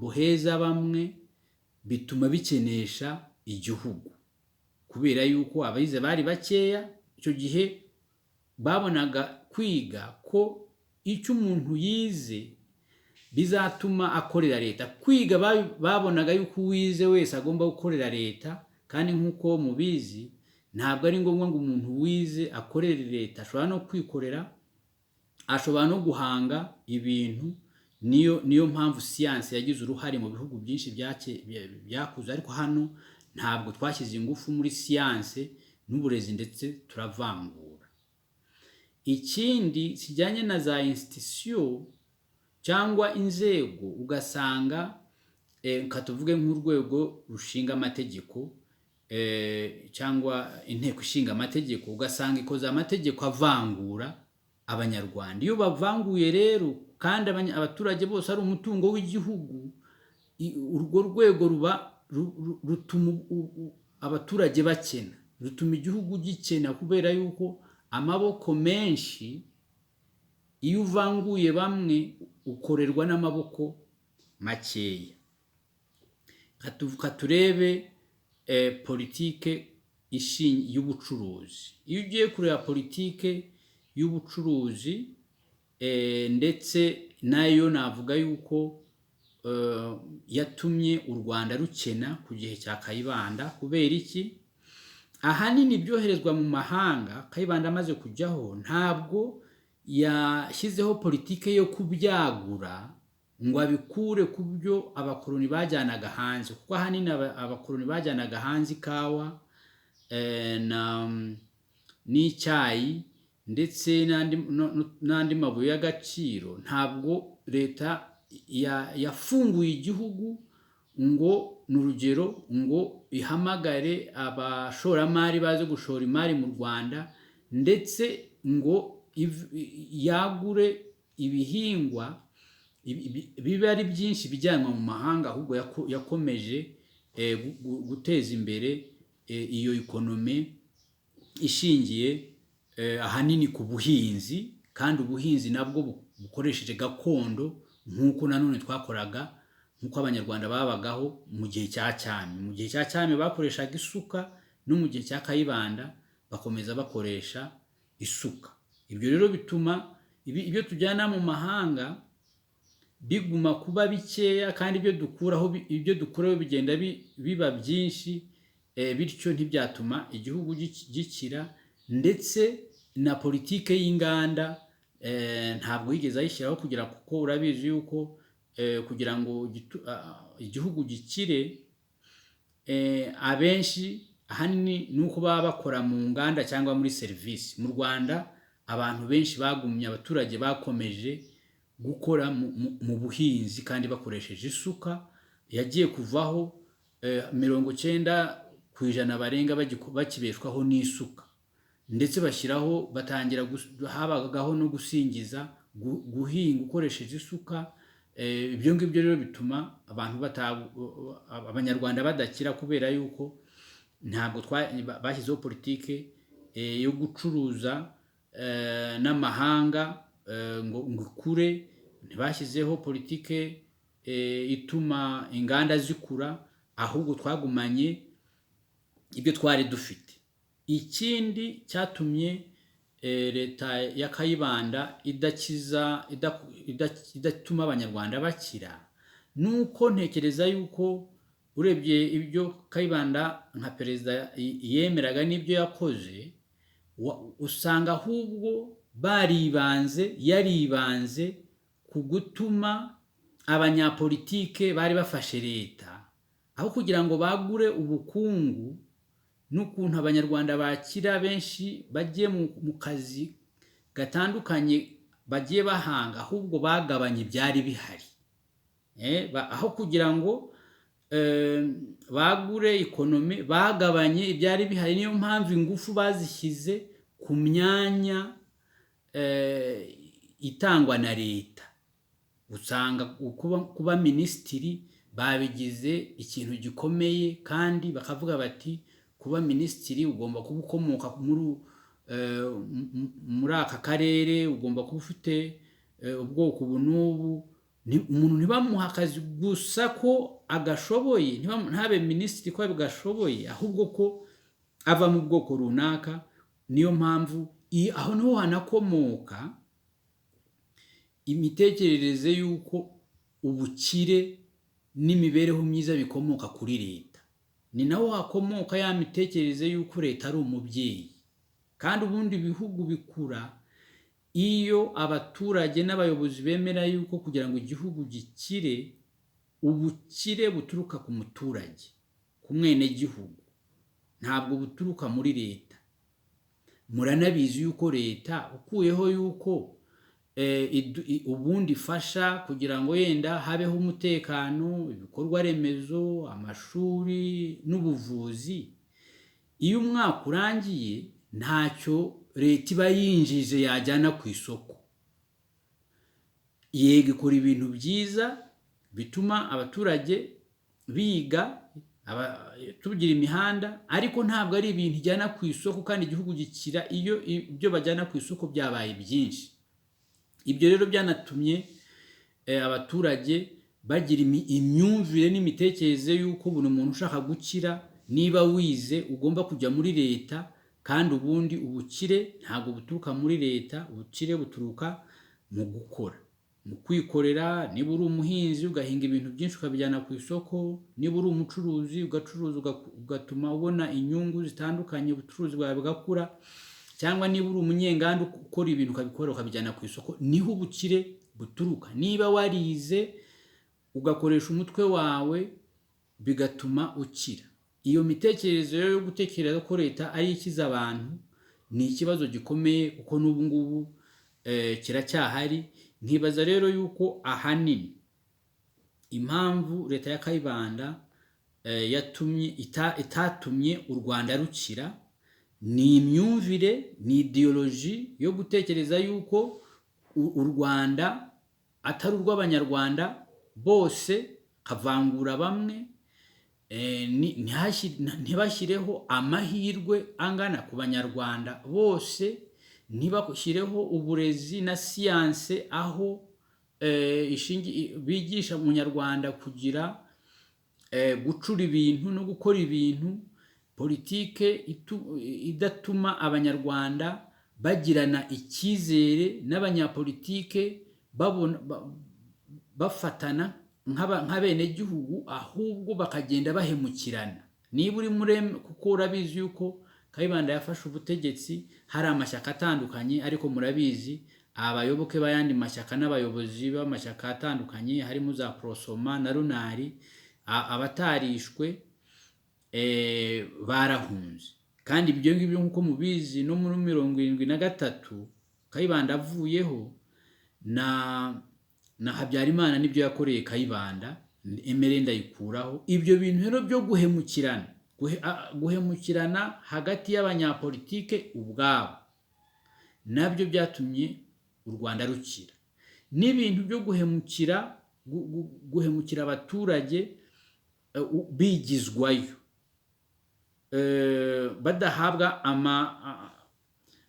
buheza bamwe, bituma bikenesha igihugu, kubera yuko abize bari bakeya. Icyo gihe babonaga kwiga ko icyo umuntu yize bizatuma akorera leta. Kwiga babonaga yuko uwize wese agomba gukorera leta, kandi nk'uko mubizi, ntabwo ari ngombwa ngo umuntu wize akorere leta. Ashobora no kwikorera, ashobora no guhanga ibintu. Niyo mpamvu siyansi yagize uruhare mu bihugu byinshi byakuze, ariko hano ntabwo twashyize ingufu muri siyansi n'uburezi, ndetse turavangura. Ikindi kijyanye na za institution cyangwa inzego, ugasanga nka tuvuge nk'urwego rushinga amategeko cyangwa Inteko Ishinga Amategeko, ugasanga ikoze amategeko avangura Abanyarwanda. Iyo bavanguye rero, kandi abaturage bose ari umutungo w'igihugu, urwo rwego ruba rutuma abaturage bakena, rutuma igihugu gikena, kubera yuko amaboko menshi, iyo uvanguye bamwe, ukorerwa n'amaboko makeya. Katurebe politike y'ubucuruzi. Iyo ugiye kureba politike y'ubucuruzi, ndetse nayo navuga yuko yatumye u Rwanda rukena ku gihe cya Kayibanda. Kubera iki? Ahanini ibyoherezwa mu mahanga, Kayibanda amaze kujyaho ntabwo yashyizeho politike yo kubyagura ngo abikure ku byo abakoloni bajyanaga hanze, kuko ahanini abakoloni bajyanaga hanze ikawa n'icyayi ndetse n'andi mabuye y'agaciro. Ntabwo leta yafunguye igihugu ngo, ni urugero, ngo ihamagare abashoramari baze gushora imari mu Rwanda, ndetse ngo yagure ibihingwa bibe ari byinshi bijyanwa mu mahanga, ahubwo yakomeje guteza imbere iyo économie ishingiye ahanini ku buhinzi, kandi ubuhinzi nabwo bukoresheje gakondo, nk'uko nanone twakoraga, nk'uko Abanyarwanda babagaho mu gihe cya cyami. Mu gihe cya cyami bakoreshaga isuka, no mu gihe cya Kayibanda bakomeza bakoresha isuka. Ibyo rero bituma ibyo tujyana mu mahanga biguma kuba bikeya, kandi ibyo dukuraho bigenda biba byinshi, bityo ntibyatuma igihugu gikira. Ndetse na politike y'inganda ntabwo yigeze ayishyiraho kugira, kuko urabizi yuko kugira ngo igihugu gikire, abenshi ahanini ni uko baba bakora mu nganda cyangwa muri serivisi. Mu Rwanda abantu benshi bagumye, abaturage bakomeje gukora mu buhinzi kandi bakoresheje isuka yagiye kuvaho. 90% barenga bakibeshwaho n'isuka, ndetse bashyiraho, batangira habagaho no gusingiza guhinga ukoresheje isuka. Ibyo ngibyo rero bituma abantu Abanyarwanda badakira, kubera yuko ntabwo bashyizeho politike yo gucuruza n'amahanga ngo ikure. Ntibashyizeho politike ituma inganda zikura, ahubwo twagumanye ibyo twari dufite. Ikindi cyatumye leta ya Kayibanda idakiza, idatuma Abanyarwanda bakira, ni uko ntekereza yuko urebye ibyo Kayibanda nka perezida yemeraga n'ibyo yakoze, usanga ahubwo baribanze, yaribanze ku gutuma abanyapolitike bari bafashe leta, aho kugira ngo bagure ubukungu n'ukuntu Abanyarwanda bakira, benshi bagiye mu kazi gatandukanye bagiye bahanga, ahubwo bagabanya ibyari bihari. Aho kugira ngo bagure économie, bagabanye ibyari bihari. Niyo mpamvu ingufu bazishyize ku myanya itangwa na leta. Usanga kuba minisitiri babigize ikintu gikomeye, kandi bakavuga bati: "Kuba minisitiri ugomba kuba ukomoka muri aka karere, ugomba kuba ufite ubwoko ubu n'ubu." Umuntu ntibamuha akazi gusa ko agashoboye, ntabe minisitiri ko agashoboye, ahubwo ko ava mu bwoko runaka. Niyo mpamvu aho niho hanakomoka imitekerereze y'uko ubukire n'imibereho myiza bikomoka kuri leta. Ni naho hakomoka ya mitekerereze y'uko leta ari umubyeyi. Kandi ubundi ibihugu bikura iyo abaturage n'abayobozi bemera yuko kugira ngo igihugu gikire, ubukire buturuka ku muturage, ku mwenegihugu, ntabwo buturuka muri leta. Muranabizi yuko leta, ukuyeho yuko ubundi ifasha kugira ngo yenda habeho umutekano, ibikorwa remezo, amashuri n'ubuvuzi, iyo umwaka urangiye ntacyo leta iba yinjije yajyana ku isoko. Yego, ikora ibintu byiza bituma abaturage biga, tugira imihanda, ariko ntabwo ari ibintu ijyana ku isoko, kandi igihugu gikira iyo ibyo bajyana ku isoko byabaye byinshi. Ibyo rero byanatumye abaturage bagira imyumvire n'imitekerereze y'uko buri muntu ushaka gukira, niba wize, ugomba kujya muri leta. Kandi ubundi ubukire ntabwo buturuka muri leta, ubukire buturuka mu gukora, mu kwikorera. Niba uri umuhinzi, ugahinga ibintu byinshi ukabijyana ku isoko. Niba uri umucuruzi, ugacuruza, ugatuma ubona inyungu zitandukanye, ubucuruzi bwawe bugakura. Cyangwa niba uri umunyenganda ukora ibintu, ukabikora ukabijyana ku isoko, niho ubukire buturuka. Niba warize, ugakoresha umutwe wawe, bigatuma ukira. Iyo mitekerereze rero yo gutekereza ko leta ari ikiza abantu ni ikibazo gikomeye, kuko n'ubu ngubu kiracyahari. Nkibaza rero yuko ahanini impamvu leta ya Kayibanda yatumye itatumye u Rwanda rukira ni imyumvire, ni idéologie yo gutekereza yuko u Rwanda atari urw'Abanyarwanda bose, kavangura bamwe, ntibashyireho amahirwe angana ku Banyarwanda bose, ntibashyireho uburezi na siyanse aho bigisha Umunyarwanda kugira gucura ibintu no gukora ibintu, politike idatuma Abanyarwanda bagirana icyizere n'abanyapolitike, babona bafatana nk'abenegihugu, ahubwo bakagenda bahemukirana. Niba uri muri, kuko urabizi yuko Kayibanda yafashe ubutegetsi hari amashyaka atandukanye, ariko murabizi abayoboke b'ayandi mashyaka n'abayobozi b'amashyaka atandukanye, harimo za Aprosoma na Runari, abatarishwe barahunze. Kandi ibyo ngibyo, nk'uko mubizi, no muri 73 Kayibanda avuyeho, na Habyarimana nibyo yakoreye Kayibanda, MRND ayikuraho. Ibyo bintu rero byo guhemukirana, guhemukirana hagati y'abanyapolitike ubwabo, nabyo byatumye u Rwanda rukira. N'ibintu byo guhemukira abaturage, bigizwayo, badahabwa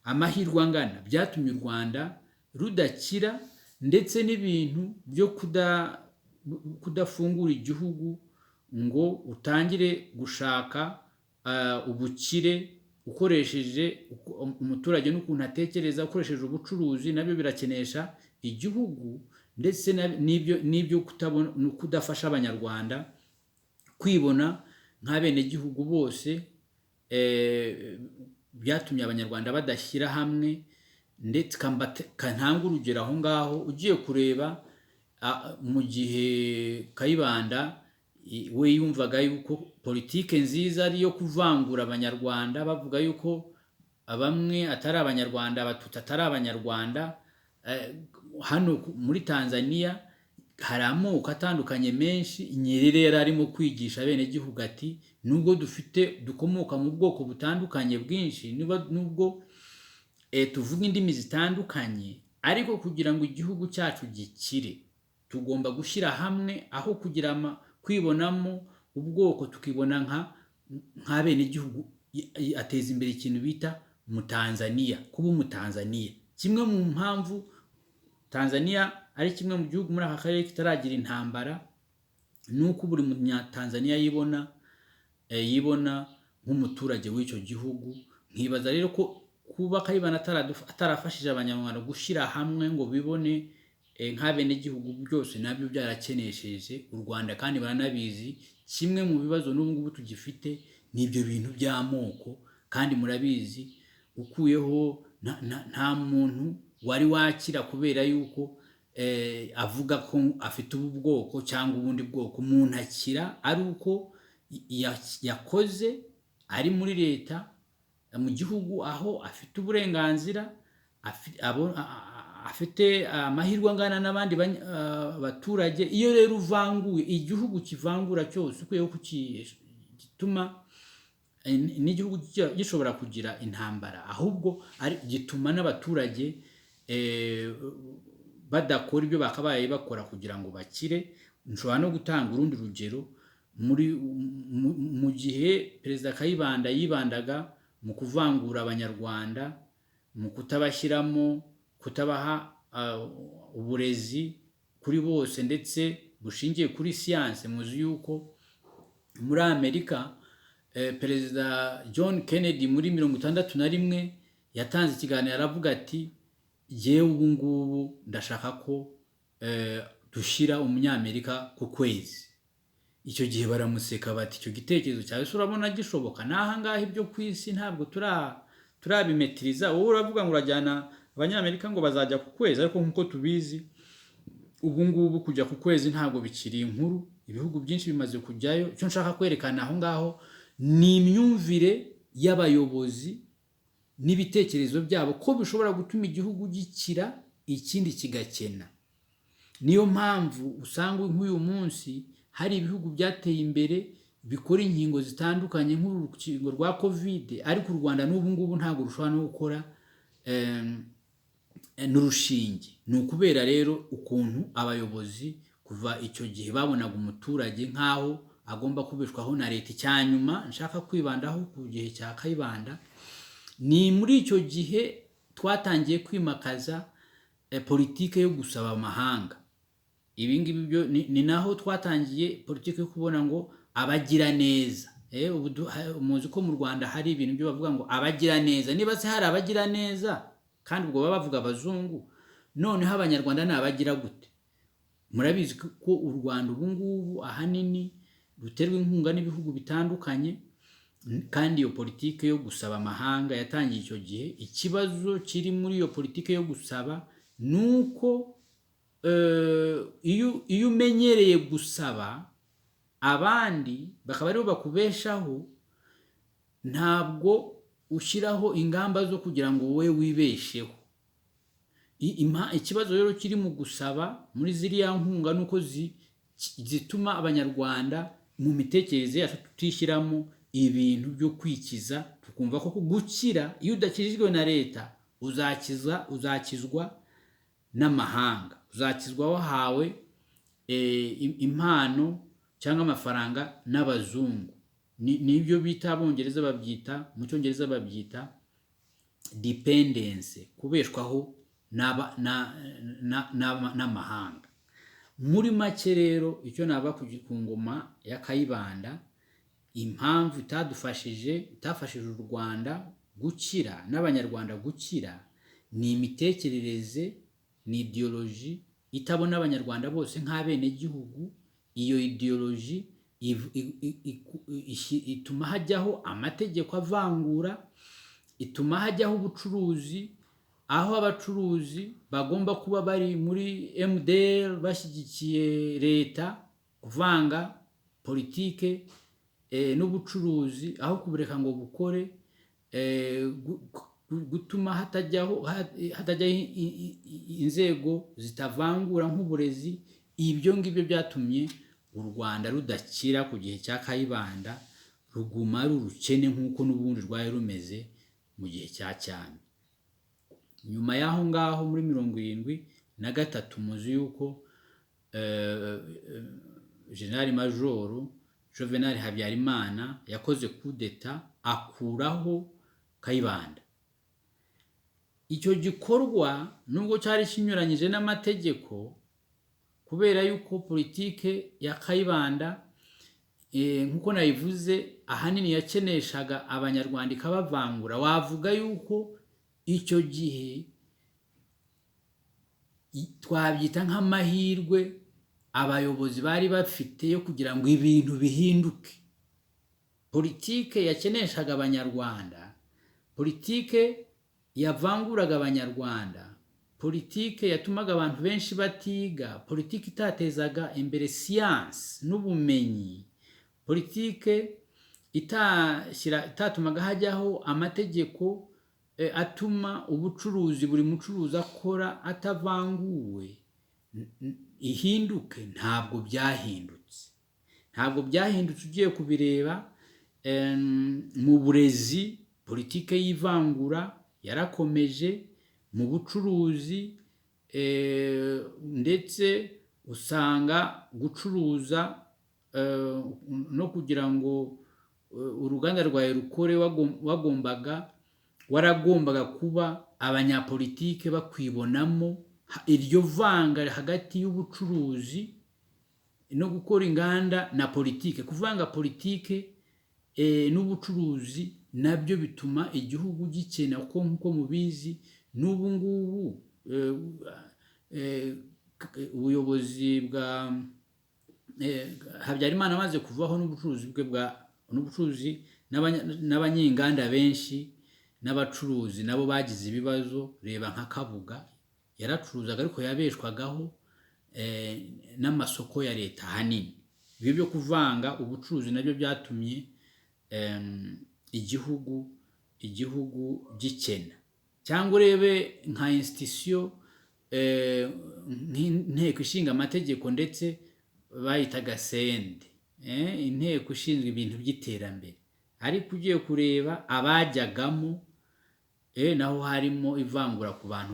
amahirwe angana, byatumye u Rwanda rudakira. Ndetse n'ibintu byo kudafungura igihugu ngo utangire gushaka ubukire ukoresheje umuturage n'ukuntu atekereza, ukoresheje ubucuruzi, nabyo birakenesha igihugu. Ndetse n'ibyo kutabona, kudafasha Abanyarwanda kwibona nk'abenegihugu bose, byatumye Abanyarwanda badashyira hamwe. Ndetse kantanga urugero aho ngaho, ugiye kureba mu gihe Kayibanda we yumvaga yuko politike nziza ari iyo kuvangura Abanyarwanda, bavuga yuko bamwe atari Abanyarwanda, Abatutsi atari Abanyarwanda. Hano muri Tanzania hari amoko atandukanye menshi. Nyerere yari arimo kwigisha abenegihugu ati: "Nubwo dufite, dukomoka mu bwoko butandukanye bwinshi, nubwo tuvuga indimi zitandukanye, ariko kugira ngo igihugu cyacu gikire tugomba gushyira hamwe, aho kugira kwibonamo ubwoko, tukibona nk'abenegihugu." Ateza imbere ikintu bita Umutanzaniya, kuba Umutanzaniya. Kimwe mu mpamvu Tanzania ari kimwe mu gihugu muri aka karere kitaragira intambara, ni uko buri Munyatanzaniya yibona nk'umuturage w'icyo gihugu. Nkibaza rero ko kuba Kayibanda atarafashije Abanyarwanda gushyira hamwe ngo bibone nk'abenegihugu, byose nabyo byarakenesheje u Rwanda, kandi baranabizi. Kimwe mu bibazo n'ubu ngubu tugifite ni ibyo bintu by'amoko, kandi murabizi, ukuyeho nta muntu wari wakira kubera yuko avuga ko afite ubu bwoko cyangwa ubundi bwoko. Umuntu akira ari uko yakoze ari muri leta, mu gihugu aho afite uburenganzira, afite amahirwe angana n'abandi baturage. Iyo rero uvanguye, igihugu kivangura cyose, ukwiye gituma n'igihugu gishobora kugira intambara, ahubwo ari gituma n'abaturage badakora ibyo bakabaye bakora kugira ngo bakire. Nshobora no gutanga urundi rugero: mu gihe Perezida Kayibanda yibandaga mu kuvangura Abanyarwanda, mu kutabashyiramo, kutabaha uburezi kuri bose ndetse bushingiye kuri siyanse. Muzi yuko muri Amerika Perezida John Kennedy muri 61 yatanze ikiganiro, aravuga ati: "Jyewe ubu ngubu ndashaka ko dushyira Umunyamerika ku kwezi." Icyo gihe baramuseka bati: "Icyo gitekerezo cyawe se urabona gishoboka? N'aha ngaha ibyo ku isi ntabwo turabimetiriza, wowe uravuga ngo urajyana Abanyamerika ngo bazajya ku kwezi." Ariko nk'uko tubizi, ubu ngubu kujya ku kwezi ntabwo bikiri inkuru, ibihugu byinshi bimaze kujyayo. Icyo nshaka kwerekana aho ngaho ni imyumvire y'abayobozi n'ibitekerezo byabo, ko bishobora gutuma igihugu gikira ikindi kigakena. Niyo mpamvu usanga nk'uyu munsi hari ibihugu byateye imbere bikora inkingo zitandukanye nk'urukingo rwa Covid, ariko u Rwanda n'ubu ngubu ntabwo rushobora no gukora n'urushinge. Ni ukubera rero ukuntu abayobozi kuva icyo gihe babonaga umuturage nk'aho agomba kubeshwaho na leta. Icya nyuma nshaka kwibandaho ku gihe cya Kayibanda ni muri icyo gihe twatangiye kwimakaza politike yo gusaba amahanga. Ibi ngibi byo ni naho twatangiye politike yo kubona ngo abagira neza. Ubu muzi ko mu Rwanda hari ibintu byo bavuga ngo abagira neza. Niba se hari abagira neza, kandi ubwo baba bavuga abazungu, noneho Abanyarwanda ni abagira gute? Murabizi ko u Rwanda ubu ngubu ahanini ruterwa inkunga n'ibihugu bitandukanye, kandi iyo politike yo gusaba amahanga yatangiye icyo gihe. Ikibazo kiri muri iyo politike yo gusaba ni uko iyo umenyereye gusaba abandi bakaba aribo bakubeshaho, ntabwo ushyiraho ingamba zo kugira ngo wowe wibesheho. Ikibazo rero kiri mu gusaba muri ziriya nkunga ni uko zituma Abanyarwanda mu mitekerereze yacu tutishyiramo ibintu byo kwikiza, tukumva ko gukira, iyo udakijijwe na leta, uzakizwa n'amahanga, uzakizwa wahawe impano cyangwa amafaranga n'abazungu. Nibyo bita, Abongereza babyita, mu Cyongereza babyita dependence, kubeshwaho n'amahanga. Muri make rero, icyo nava ku ngoma ya Kayibanda, impamvu itadufashije, itafashije u Rwanda gukira n'Abanyarwanda gukira, ni imitekerereze, ni idéologie itabona Abanyarwanda bose nk'abenegihugu. Iyo idéologie ituma hajyaho amategeko avangura, ituma hajyaho ubucuruzi aho abacuruzi bagomba kuba bari muri MDR, bashyigikiye leta, kuvanga politike n'ubucuruzi aho kubureka ngo bukore, gutuma hatajyaho inzego zitavangura nk'uburezi. Ibyo ngibyo byatumye u Rwanda rudakira ku gihe cya Kayibanda, ruguma ari urukene nk'uko n'ubundi rwari rumeze mu gihe cya cyami. Nyuma y'aho ngaho, muri 73, muzi yuko General Majoro Juvenal Habyarimana yakoze kudeta, akuraho Kayibanda. Icyo gikorwa, nubwo cyari kinyuranyije n'amategeko Kubera yuko politike ya Kayibanda, nk'uko nabivuze, ahanini yakeneshaga Abanyarwanda ikabavangura, wavuga yuko icyo gihe twabyita nk'amahirwe abayobozi bari bafite yo kugira ngo ibintu bihinduke. Politike yakeneshaga Abanyarwanda, politike yavanguraga Abanyarwanda, politike yatumaga abantu benshi batiga, politike itatezaga imbere siyansi n'ubumenyi, politike itatumaga hajyaho amategeko atuma ubucuruzi, buri mucuruzi akora atavanguwe, ihinduke, ntabwo byahindutse. Ntabwo byahindutse. Ugiye kubireba mu burezi, politike y'ivangura yarakomeje, mu bucuruzi, ndetse usanga gucuruza no kugira ngo uruganda rwawe rukore, waragombaga kuba abanyapolitike bakwibonamo. Iryo vanga hagati y'ubucuruzi no gukora inganda na politike, kuvanga politike n'ubucuruzi, nabyo bituma igihugu gikena, kuko nk'uko mubizi n'ubu ngubu ubuyobozi bwa Habyarimana amaze kuvaho, n'ubucuruzi bwe bwa n'ubucuruzi n'abanyenganda benshi n'abacuruzi nabo bagize ibibazo. Reba nka Kabuga, yaracuruzaga ariko yabeshwagaho n'amasoko ya leta ahanini. Ibyo byo kuvanga ubucuruzi nabyo byatumye igihugu gikena. Cyangwa urebe nka institution, nk'inteko ishinga amategeko, ndetse bayitaga CND, inteko ishinzwe ibintu by'iterambere, ariko ugiye kureba abajyagamo, naho harimo ivangura ku bantu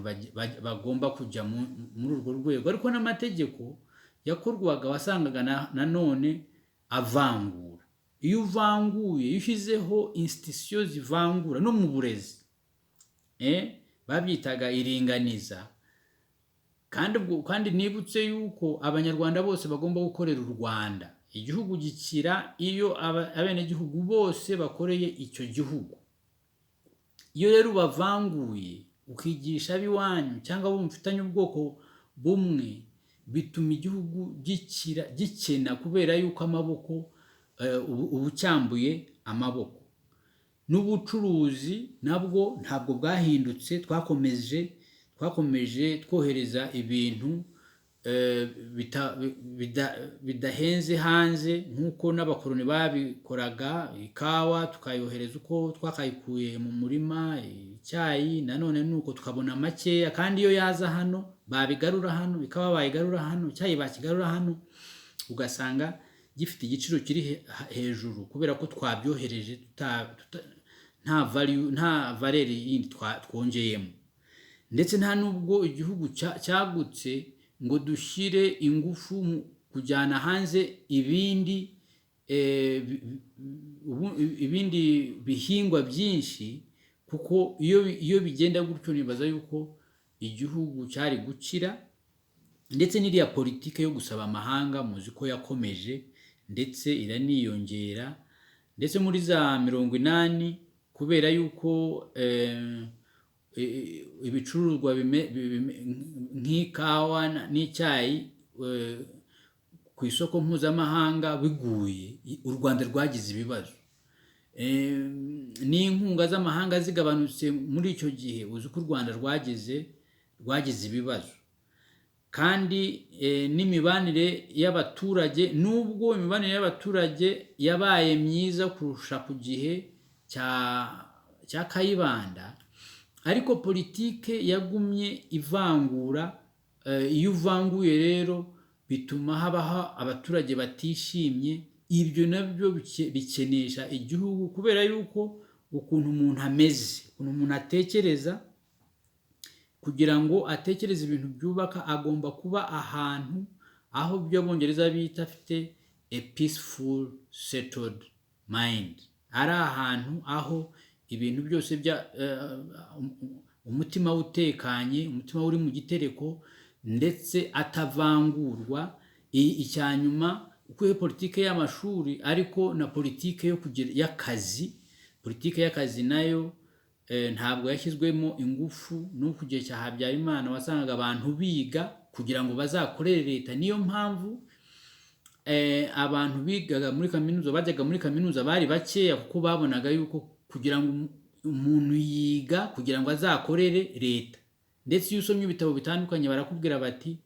bagomba kujya muri urwo rwego. Ariko n'amategeko yakorwaga wasangaga nanone avangura. Iyo uvanguye, iyo ushyizeho institution zivangura, no mu burezi babyitaga iringaniza, kandi ubwo kandi nibutse yuko Abanyarwanda bose bagomba gukorera u Rwanda. Igihugu gikira iyo abenegihugu bose bakoreye icyo gihugu. Iyo rero ubavanguye, ukigisha ab'iwanyu cyangwa abo mufitanye ubwoko bumwe, bituma igihugu gikira gikena, kubera yuko amaboko uba ucyambuye amaboko. N'ubucuruzi nabwo ntabwo bwahindutse. Twakomeje twohereza ibintu bidahenze hanze, nk'uko n'abakoroni babikoraga. Ikawa tukayohereza uko twakayikuye mu murima, icyayi nanone nuko, tukabona makeya. Kandi iyo yaza hano, babigarura hano, ikawa bayigarura hano, icyayi bakigarura hano, ugasanga gifite igiciro kiri hejuru, kubera ko twabyohereje nta value, nta valeur yindi twongeyemo. Ndetse nta nubwo igihugu cyagutse ngo dushyire ingufu mu kujyana hanze ibindi ibindi bihingwa byinshi, kuko iyo bigenda gutyo, nibaza yuko igihugu cyari gukira. Ndetse n'iriya politike yo gusaba amahanga, muzi ko yakomeje, ndetse iraniyongera, ndetse muri za 80, kubera yuko ibicuruzwa nk'ikawa n'icyayi ku isoko mpuzamahanga biguye, u Rwanda rwagize ibibazo. N'inkunga z'amahanga zigabanutse muri icyo gihe, uzi ko u Rwanda rwagize ibibazo. Kandi n'imibanire y'abaturage, nubwo imibanire y'abaturage yabaye myiza kurusha ku gihe cya Kayibanda, ariko politike yagumye ivangura. Iyo uvanguye rero, bituma habaho abaturage batishimye. Ibyo nabyo bikenesha igihugu, kubera yuko ukuntu umuntu ameze, ukuntu umuntu atekereza, kugira ngo atekereze ibintu byubaka, agomba kuba ahantu aho ibyo Abongereza bita afite a peaceful settled mind, ari ahantu aho ibintu byose bya umutima we utekanye, umutima we uri mu gitereko, ndetse atavangurwa. Icya nyuma, ukuyeho politike y'amashuri, ariko na politike yo kugira y'akazi, politike y'akazi nayo ntabwo yashyizwemo ingufu. No ku gihe cya Habyarimana wasangaga abantu biga kugira ngo bazakorere leta. Niyo mpamvu abantu bigaga muri kaminuza, bajyaga muri kaminuza bari bakeya, kuko babonaga yuko kugira ngo umuntu yiga kugira ngo azakorere leta. Ndetse iyo usomye ibitabo bitandukanye, barakubwira bati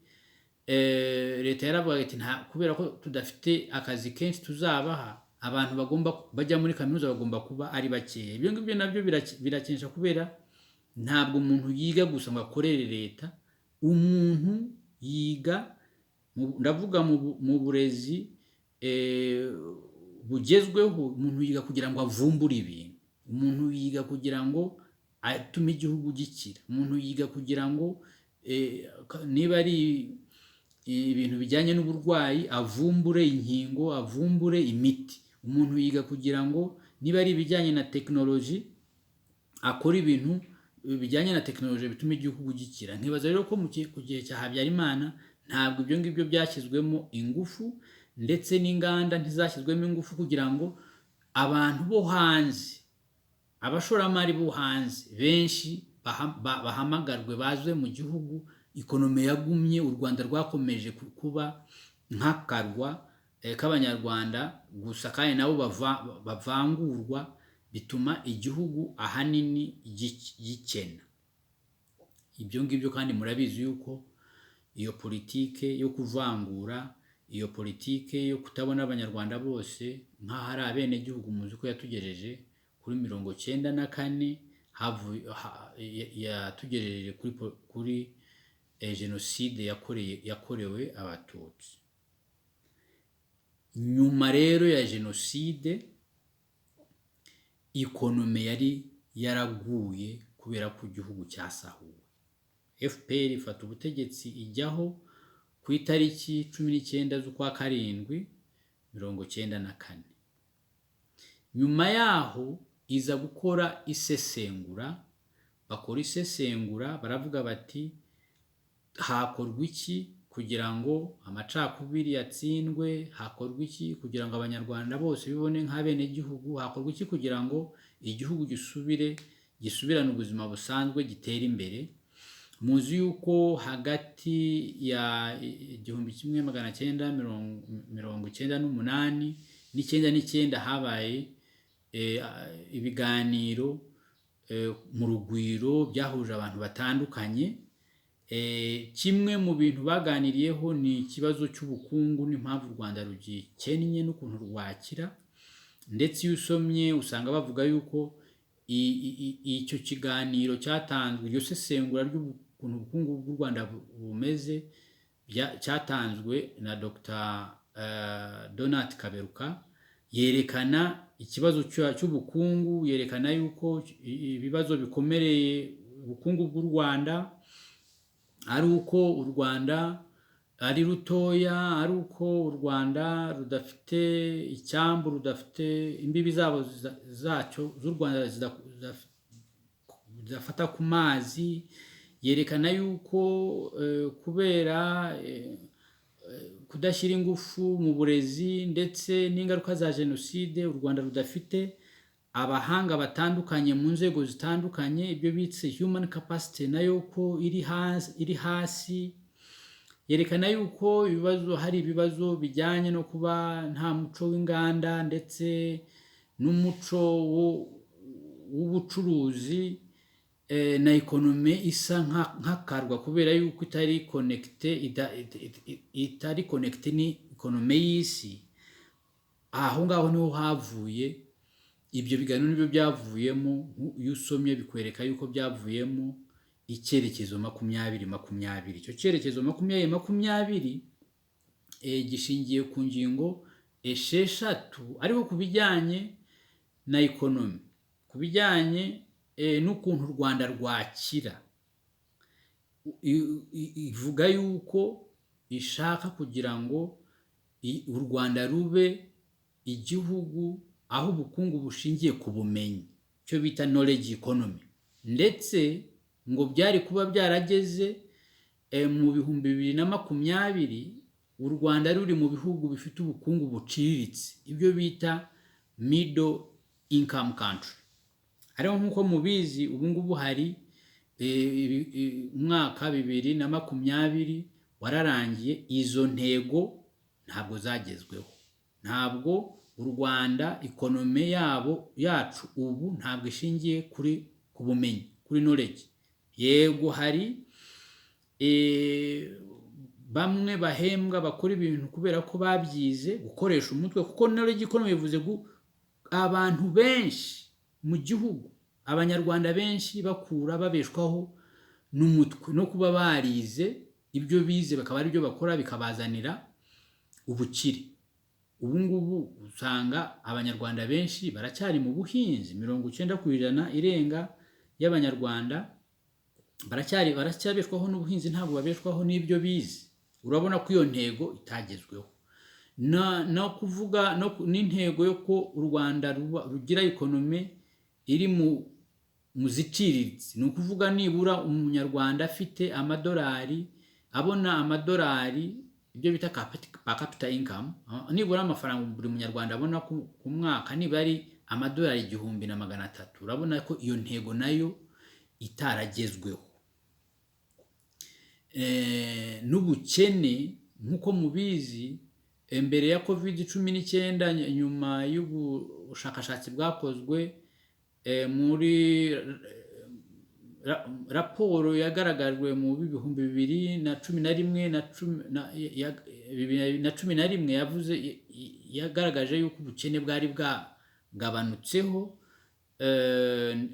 leta yaravugaga iti: "Nta kubera ko tudafite akazi kenshi tuzabaha abantu, bagomba bajya muri kaminuza bagomba kuba ari bakeya." Ibyo ngibyo nabyo birakenesha, kubera ntabwo umuntu yiga gusa ngo akorere leta. Umuntu yiga ndavuga mu burezi bugezweho, umuntu yiga kugira ngo avumbure ibintu, umuntu yiga kugira ngo atume igihugu gikira, umuntu yiga kugira ngo niba ari ibintu bijyanye n'uburwayi avumbure inkingo, avumbure imiti. Umuntu yiga kugira ngo niba ari ibijyanye na tekinoloji akora ibintu bijyanye na tekinoloji bituma igihugu gikira. Nkibaza rero ko ku gihe cya Habyarimana ntabwo ibyo ngibyo byashyizwemo ingufu, ndetse n'inganda ntizashyizwemo ingufu kugira ngo abantu bo hanze, abashoramari bo hanze benshi bahamagarwe baze mu gihugu. Economy yagumye, u Rwanda rwakomeje kuba nk'akarwa k'Abanyarwanda gusa, kandi nabo bavangurwa, bituma igihugu ahanini gikena. Ibyo ngibyo kandi murabizi yuko iyo politike yo kuvangura, iyo politike yo kutabona Abanyarwanda bose nk'aho ari abenegihugu, muzi ko yatugejeje kuri 94, yatugejeje kuri jenoside yakorewe Abatutsi. Nyuma rero ya jenoside, economy yari yaraguye kubera ko igihugu cyasahuwe. FPR ifata ubutegetsi, ijyaho ku itariki 19 z'ukwa karindwi 94. Nyuma yaho iza gukora isesengura, bakora isesengura, baravuga bati: "Hakorwa iki kugira ngo amacakubiri yatsindwe? Hakorwa iki kugira ngo Abanyarwanda bose bibone nk'abenegihugu? Hakorwa iki kugira ngo igihugu gisubirane ubuzima busanzwe, gitere imbere?" Muzi yuko hagati ya 1998 n'99 habaye ibiganiro mu Rugwiro byahuje abantu batandukanye. Kimwe mu bintu baganiriyeho ni ikibazo cy'ubukungu n'impamvu u Rwanda rugikennye n'ukuntu rwakira. Ndetse iyo usomye usanga bavuga yuko icyo kiganiro cyatanzwe, iryo sesengura ry'ukuntu ubukungu bw'u Rwanda bumeze, cyatanzwe na Dr Donat Kaberuka. Yerekana ikibazo cy'ubukungu, yerekana yuko ibibazo bikomereye ubukungu bw'u Rwanda ari uko u Rwanda ari rutoya, ari uko u Rwanda rudafite icyambu, rudafite imbibi zabo zacyo z'u Rwanda zidafata ku mazi. Yerekana yuko kubera kudashyira ingufu mu burezi ndetse n'ingaruka za jenoside, u Rwanda rudafite abahanga batandukanye mu nzego zitandukanye, ibyo bise human capacity, nayo ko iri hasi. Yerekana yuko ibibazo, hari ibibazo bijyanye no kuba nta muco w'inganda ndetse n'umuco w'ubucuruzi, na economy isa nk'akarwa kubera yuko itari connecté ni economy y'isi. Aho ngaho niho havuye ibyo biganiro, nibyo byavuyemo. Iyo usomye bikwereka yuko byavuyemo icyerekezo 2020. Icyo cyerekezo 2020 gishingiye ku ngingo 6, ariko ku bijyanye na economy, ku bijyanye n'ukuntu u Rwanda rwakira, ivuga yuko ishaka kugira ngo u Rwanda rube igihugu aho ubukungu bushingiye ku bumenyi, icyo bita knowledge economy. Ndetse ngo byari kuba byarageze mu 2020. U Rwanda ruri mu bihugu bifite ubukungu buciriritse, ibyo bita middle income country. Ariko nk'uko mubizi, ubu ngubu hari umwaka 2020 wararangiye, izo ntego ntabwo zagezweho. Ntabwo u Rwanda, economy yabo yacu ubu ntabwo ishingiye ku bumenyi, kuri knowledge. Yego, hari bamwe bahembwa bakora ibintu kubera ko babyize, gukoresha umutwe, kuko knowledge economy bivuze abantu benshi mu gihugu, Abanyarwanda benshi bakura babeshwaho n'umutwe no kuba barize, ibyo bize bakaba ari byo bakora, bikabazanira ubukire. Ubu ngubu usanga Abanyarwanda benshi baracyari mu buhinzi, 90% irenga y'Abanyarwanda baracyabeshwaho n'ubuhinzi, ntabwo babeshwaho n'ibyo bize. Urabona ko iyo ntego itagezweho. No kuvuga no n'intego yo ko u Rwanda rugira economy iri mu ziciriritse, ni ukuvuga nibura Umunyarwanda afite amadolari, abona amadolari, ibyo bita per capita income, nibura amafaranga buri Munyarwanda abona ku mwaka niba ari amadolari 1300. Urabona ko iyo ntego nayo itaragezweho. N'ubukene, nk'uko mubizi, mbere ya COVID-19, nyuma y'ubushakashatsi bwakozwe muri raporo yagaragajwe mu 2011 na 2011, yavuze, yagaragaje yuko ubukene bwari bwagabanutseho,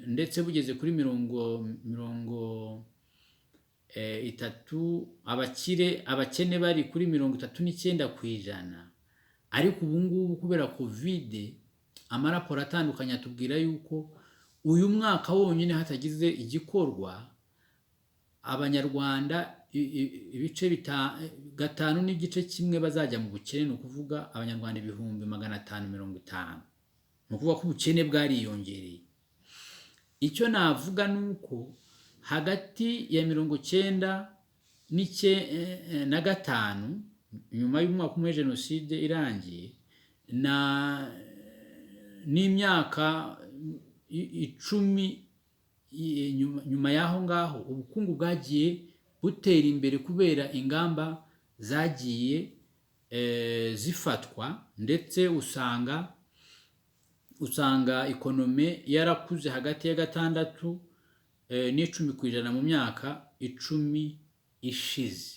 ndetse bugeze kuri mirongo itatu, abakene bari kuri 39%. Ariko ubu ngubu kubera COVID, amaraporo atandukanye atubwira yuko uyu mwaka wonyine, hatagize igikorwa, Abanyarwanda ibice 5.1 bazajya mu bukene, ni ukuvuga Abanyarwanda 550,000. Ni ukuvuga ko ubukene bwariyongereye. Icyo navuga ni uko hagati ya mirongo cyenda na gatanu, nyuma y'umwaka umwe jenoside irangiye, na n'imyaka 10 nyuma y'aho ngaho, ubukungu bwagiye butera imbere kubera ingamba zagiye zifatwa, ndetse usanga economy yarakuze hagati ya 6 n'10% mu myaka 10 ishize.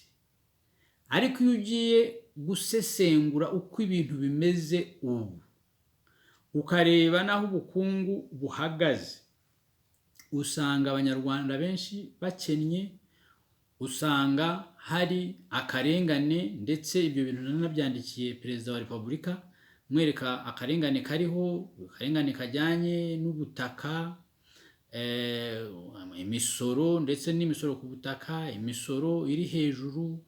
Ariko iyo ugiye gusesengura uko ibintu bimeze ubu, ukareba n'aho ubukungu buhagaze, usanga Abanyarwanda benshi bakennye, usanga hari akarengane. Ndetse ibyo bintu nanabyandikiye Perezida wa Repubulika, mwereka akarengane kariho, akarengane kajyanye n'ubutaka, imisoro, ndetse n'imisoro ku butaka, imisoro iri hejuru,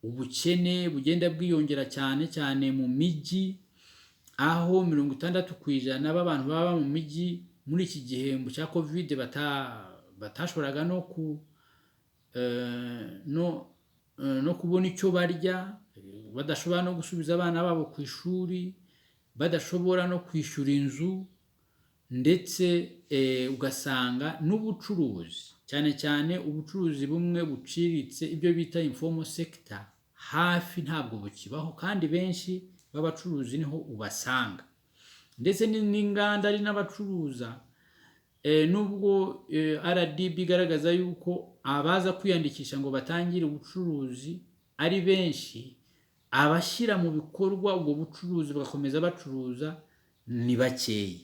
ubukene bugenda bwiyongera cyane cyane mu mijyi, aho 60% b'abantu baba mu mijyi muri iki gihembwe cya COVID batashoboraga no kubona icyo barya, badashobora no gusubiza abana babo ku ishuri, badashobora no kwishyura inzu. Ndetse ugasanga n'ubucuruzi, cyane cyane ubucuruzi bumwe buciriritse, ibyo bita informal sector, hafi ntabwo bukibaho, kandi benshi b'abacuruzi niho ubasanga, ndetse n'inganda ari n'abacuruza. Nubwo RDB igaragaza yuko abaza kwiyandikisha ngo batangire ubucuruzi ari benshi, abashyira mu bikorwa ubwo bucuruzi bagakomeza bacuruza ni bakeya.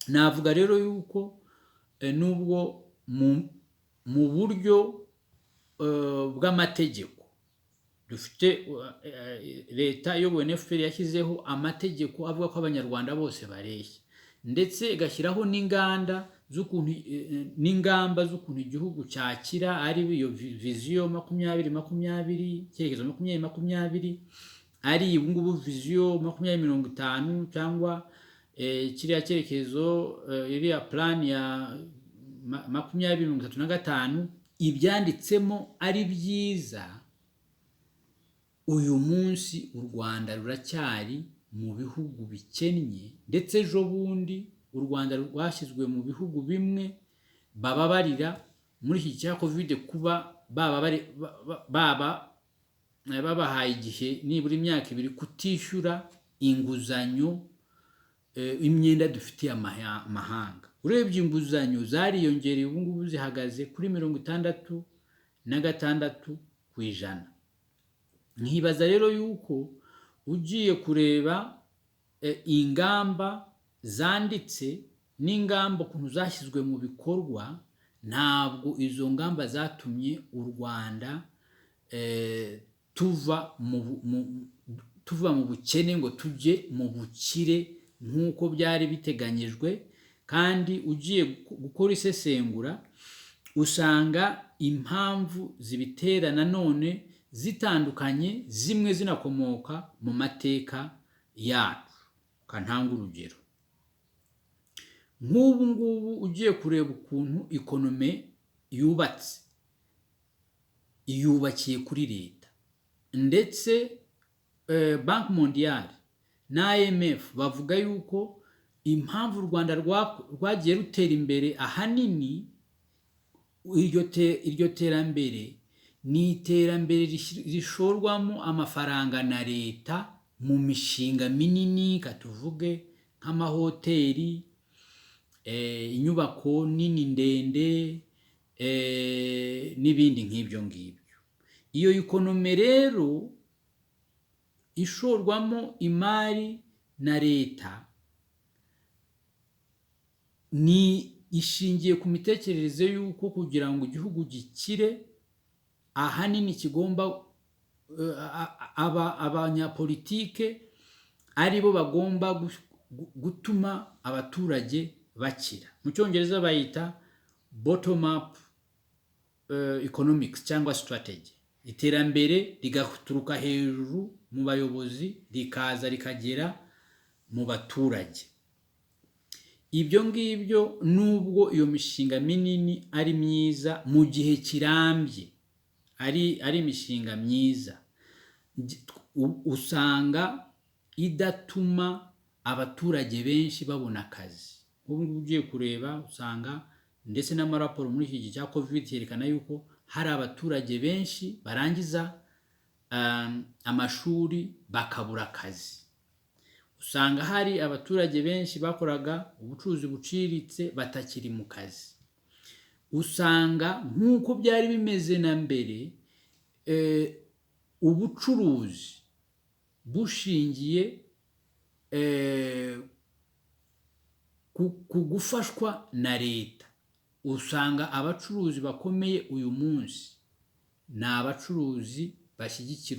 Navuga rero yuko nubwo mu buryo bw'amategeko dufite, leta iyobowe na FPR yashyizeho amategeko avuga ko Abanyarwanda bose bareshya, ndetse igashyiraho n'inganda z'ukuntu n'ingamba z'ukuntu igihugu cyakira, ari iyo Vision 2020, icyerekezo 2020, ari ubu ngubu Vision 2050, cyangwa kiriya cyerekezo, iriya plan ya 2035, ibyanditsemo ari byiza. Uyu munsi u Rwanda ruracyari mu bihugu bikennye, ndetse ejo bundi u Rwanda rwashyizwe mu bihugu bimwe bababarira muri iki cya Covid, kuba baba babahaye igihe nibura imyaka 2 kutishyura inguzanyo, imyenda dufitiye amahanga. Urebye inguzanyo zariyongereye, ubu ngubu zihagaze kuri 66%. Nkibaza rero yuko ugiye kureba ingamba zanditse n'ingamba ukuntu zashyizwe mu bikorwa, ntabwo izo ngamba zatumye u Rwanda tuva mu bukene ngo tujye mu bukire nk'uko byari biteganyijwe. Kandi ugiye gukora isesengura, usanga impamvu zibitera nanone zitandukanye, zimwe zinakomoka mu mateka yacu. Kantanga urugero: nk'ubu ngubu ugiye kureba ukuntu economy yubatse, yubakiye kuri leta, ndetse Banque Mondiale na IMF bavuga yuko impamvu u Rwanda rwagiye rutera imbere, ahanini iryo terambere ni iterambere rishorwamo amafaranga na leta mu mishinga minini, katuvuge nk'amahoteli, inyubako nini ndende, n'ibindi nk'ibyo ngibyo. Iyo economy rero ishorwamo imari na leta ni ishingiye ku mitekerereze y'uko kugira ngo igihugu gikire, ahanini kigomba abanyapolitike aribo bagomba gutuma abaturage bakira. Mu Cyongereza bayita bottom up economics cyangwa strategy. Iterambere rigaturuka hejuru mu bayobozi, rikaza rikagera mu baturage. Ibyo ngibyo, nubwo iyo mishinga minini ari myiza mu gihe kirambye, ari imishinga myiza, usanga idatuma abaturage benshi babona akazi. Nk'ubu ngubu ugiye kureba, usanga ndetse n'amaraporo muri iki gihe cya Covid yerekana yuko hari abaturage benshi barangiza amashuri bakabura akazi. Usanga hari abaturage benshi bakoraga ubucuruzi buciriritse batakiri mu kazi. Usanga nk'uko byari bimeze na mbere, ubucuruzi bushingiye ku gufashwa na leta. Usanga abacuruzi bakomeye uyu munsi ni abacuruzi bashyigikirwa.